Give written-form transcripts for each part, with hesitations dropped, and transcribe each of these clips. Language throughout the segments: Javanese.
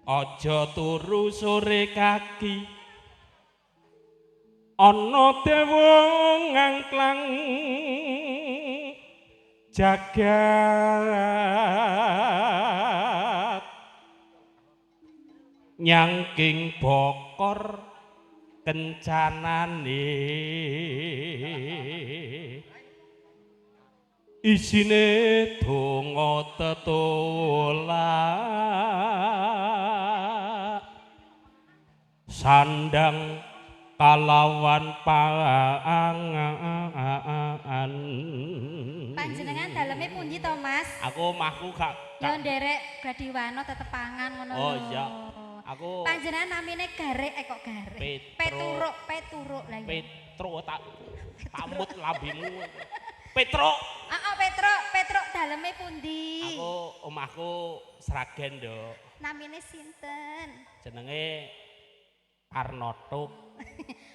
Aja turu sore kaki. Ana dewa ngangklang jagat. Nyangking bokor kencanane. Isine donga tetolak sandang kalawan pangan. Panjenengan daleme pundi to, Mas? Aku omahku gak Yo nderek Gadiwano tetepangan ngono lho. Oh iya. Aku panjenengan namine Garek kok Garek. Peturuk, Peturuk lah iya. Petruk tak pamut lambimu. Petruk. Heeh, Petruk, Petruk daleme pundi? Aku omahku Sragen, Nduk. Namine sinten? Jenenge Arnotuk.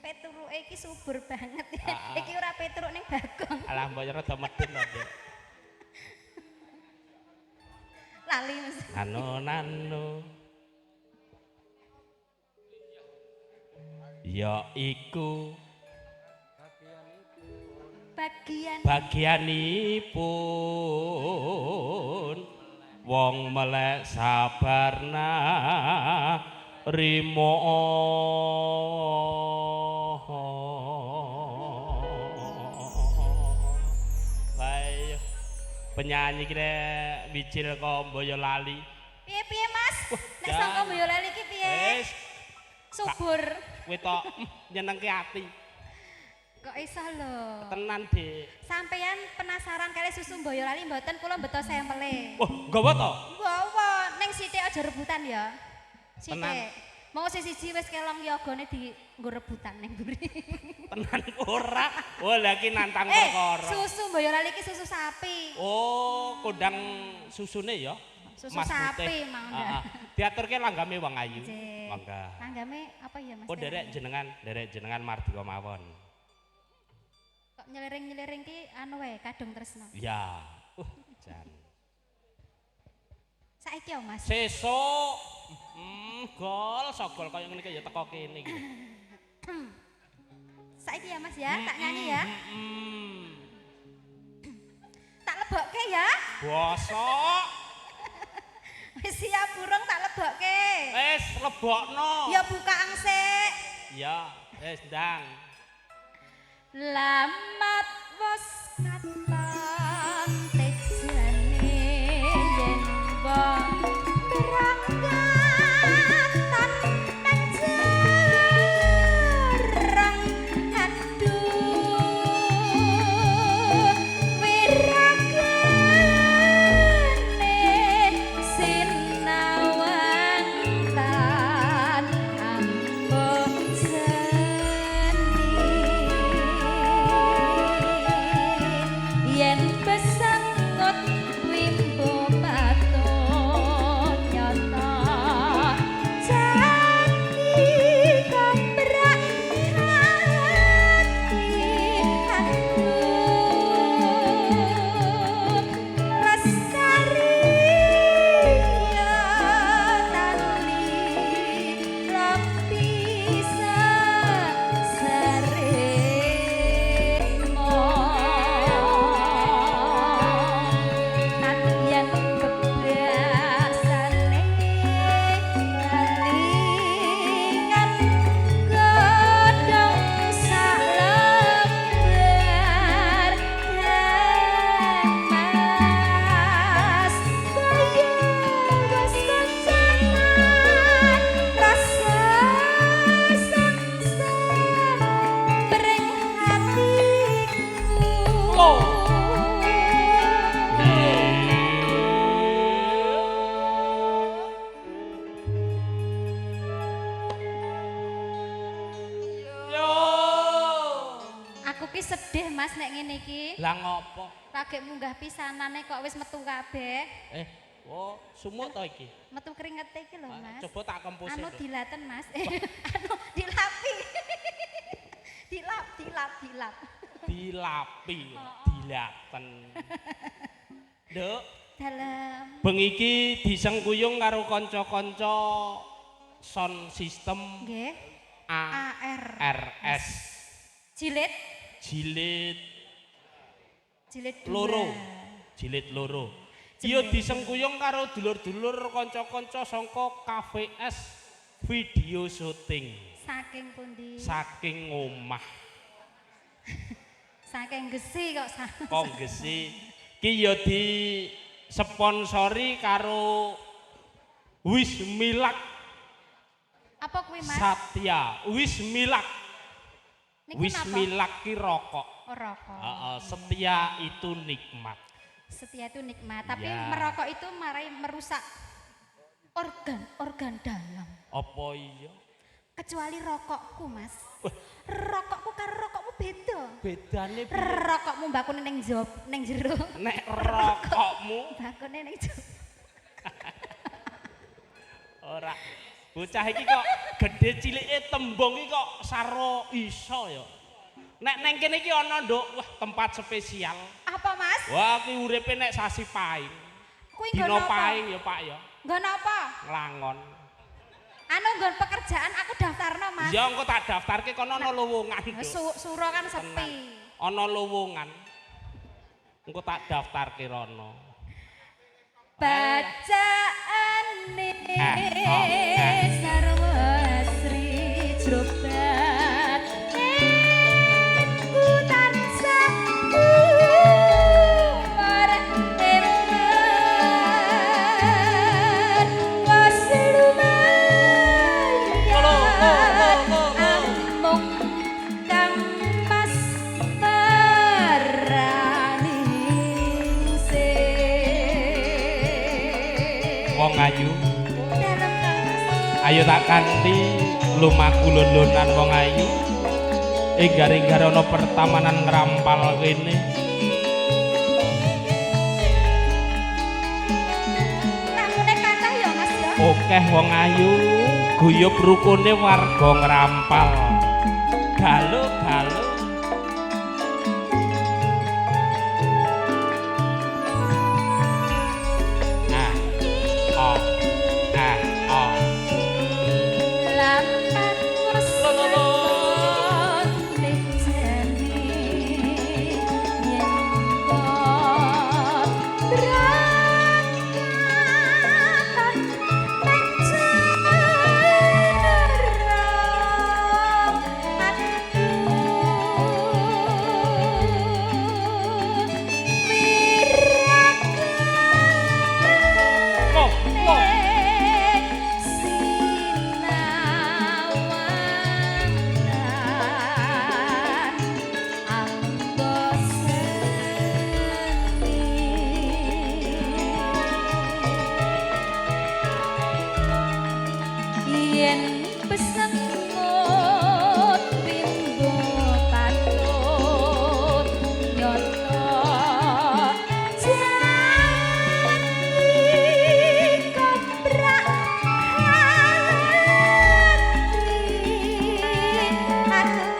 Petruke iki subur banget. Iki ora petruk ning Bagong. Alah mbok rada medhun to, Nduk. Lali Mas. Nano nano. Ya iku bagianipun wong melek sabarna rimo. Bae penyanyi kira wicil kok Boyolali. Piye-piye Mas? Nek sangka Boyolali iki piye? Wis subur. Kowe tok nyenengke ati. Kok iso lho? Tenan, Dik. Sampeyan penasaran kali susu Boyolali mboten kula mbeto sampele. Wah, nggawa to? Nggawa, ning sithik aja rebutan ya. Sithik. Mau siji wis kelong yogane di nggo rebutan ning mburi. Tenan ora? Oh, lha iki nantang perkara. Susu Boyolali iki susu sapi. Oh, kondang susune ya. Susu mas sapi mang. Heeh. Diaturke langgame wong ayu. Mangga. Langgame apa ya Mas? Oh, derek jenengan mardika mawon. Kok nyelering-nyelering ki anu wae kadung tresno. Iya. Jan. Saiki ya Mas. Sesuk gol sogol kaya ngene iki ya teko kene iki. Saiki ya Mas ya, tak nyanyi ya. Tak lebokke ya. Bosok. Wis siap burung tak lebokke. Wis lebokno. Ya bukaan sik. Ya, wis ndang. Lamat wis katon tejane yen wong berangkatan menjerang aduh wiragane sinawang tan ambo seni yen besengut wimbo patut nyata jati kobrak hati aku lestari ya tali lapisa seremo nadyan bebasane kalingan godhong salembar mas kaya wis kencanan rasa sengsara pring hatiku. Oh. Yo. Aku ki sedih Mas nek ngene iki. Lah ngopo? Lagi munggah pisanane kok wis metu kabeh. Oh, sumuk to iki? Metu keringete iki lho Mas. Coba tak kempuse. Anu dilaten Mas. Anu dilapi. Dilap, dilap, dilap. Dilapi, dilaten. Nduk, Dalem. Bengi iki disengkuyung karo kanca-kanca sound system. Nggih. A AR R S. Jilid Jilid jilid 2. loro. Jilid loro. Iya disengkuyung karo dulur-dulur kanca-kanca saka KVS video syuting. Saking pundi? Saking omah. Saking gesi kok Kok gesi. Ki ya di sponsori karo Wismilak. Apa kuwi, Mas? Satya. Wismilak. Niku napa? Wismilak ki rokok. Oh, rokok. Heeh, setia itu nikmat. Setia itu nikmat, tapi Ya. merokok itu marai merusak organ-organ dalam. Apa iya? Kecuali rokokku, Mas. Rokokku karo rokokmu beda. Bedane piye? Rokokmu mbakune ning job, ning jero. Nek rokokmu Mbakune ning job. Ora. Bocah iki kok gedhe cilike tembung iki kok saro iso ya. Nek neng kene iki ana, Nduk, wah tempat spesial. Apa, Mas? Wah, ki uripe nek sasi paing. Kuwi nggon Dina apa? paing ya, Pak ya. Nggon apa? Nglangon. Anu nggon pekerjaan aku daftarno, Mas. Ya engko tak daftarke kono ana lowongan, Nduk. Suro kan sepi. Ana lowongan. Engko tak daftarke rono. Bacaane Eh, oh, eh. sarwa asri jrobat ku tansah umar eman was lumayan Lo, lo, lo, lo, lo. amung kang mas marani Wong ayu, Dalem Kang Mas. Ayo tak kanthi lumaku lon-lonan wong ayu. Enggar-enggar ana pertamanan ngrampal kene. Tamune kathah ya Mas ya. Akeh wong ayu, guyub rukune warga ngrampal. Galo-galo. Ah, oh, ah, oh. Lampan wes Lo, lo, lo. lijane yen kok berangkat nang jero aku Lo, lo. Sinawangan anggo seni yen pesengut wimbo patut nyoto jati kobrak hati aduh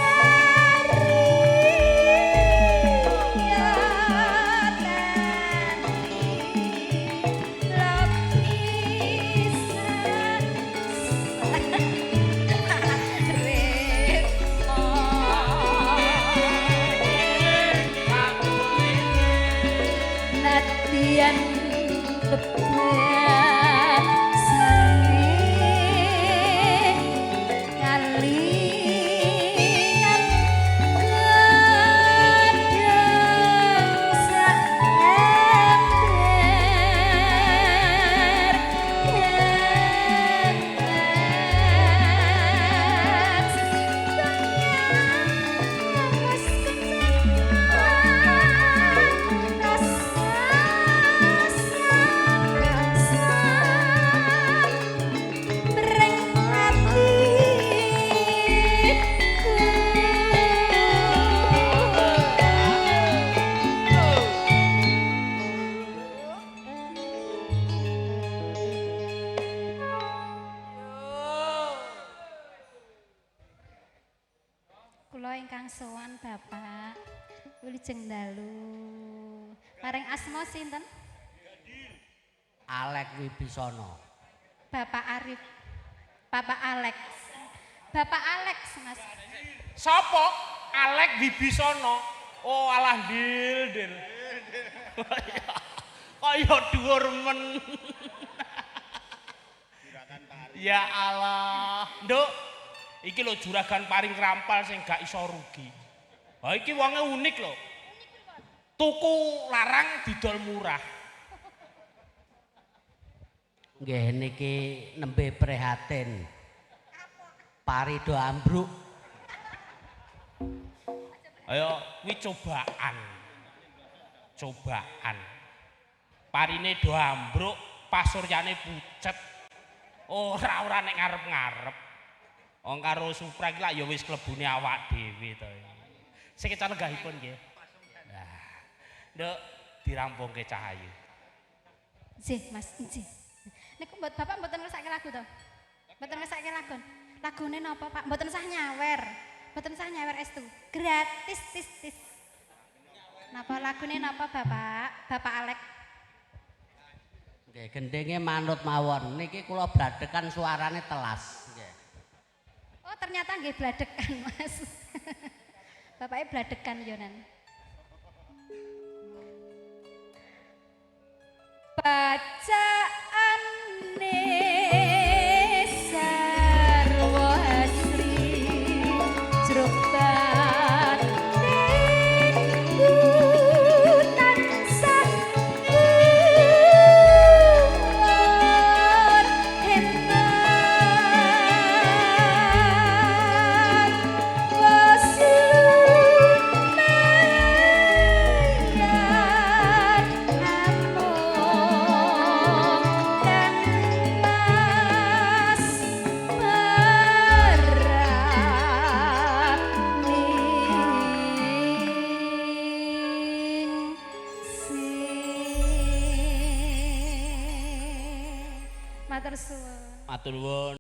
lestari ya tani lapisan Nadian beban sering ngalingan gedang saember gengat wis kencan rasa. Ingkang sowan Bapak. Wilujeng dalu. Paring asma sinten? Alek Wibisono. Bapak Arif. Bapak Alex. Bapak Alex, Mas. Sopo? Alek Wibisono. Oh alah dil dil. Kaya dhuwur men. Ya Allah. Nduk, iki lho juragan paring krampal sing gak iso rugi. Ha iki wonge unik lho. Tuku larang didol murah. Nggih niki nembe prihatin. Pari do ambruk. Ayo kuwi cobaan. Cobaan. Parine do ambruk, pasuryane pucet. Ora ora nek ngarep-ngarep. Wong karo Supra iki lak ya wis klebune awak dhewe to. Sing kecan lenggahipun nggih. Nah. Nduk dirampungke Cahayu. Nggih, Mas, nggih. Niku mbot Bapak mboten ngersake lagu to? Mboten ngersake lagu. Lagune napa, Pak? Mboten sah nyawer. Mboten sah nyawer estu. Gratis tis tis. Napa lagune napa, Bapak? Bapak Alek. Nggih, gendinge manut mawon. Niki kula bladekan suarane telas. Nggih. Oh, ternyata nggih bladekan, Mas. Bapaknya bladekan yonan. Bacaane sarwa asli jruk batin tansah luar hebat wasumayan amung kang mas meraning sih. Matur suwun. Matur nuwun.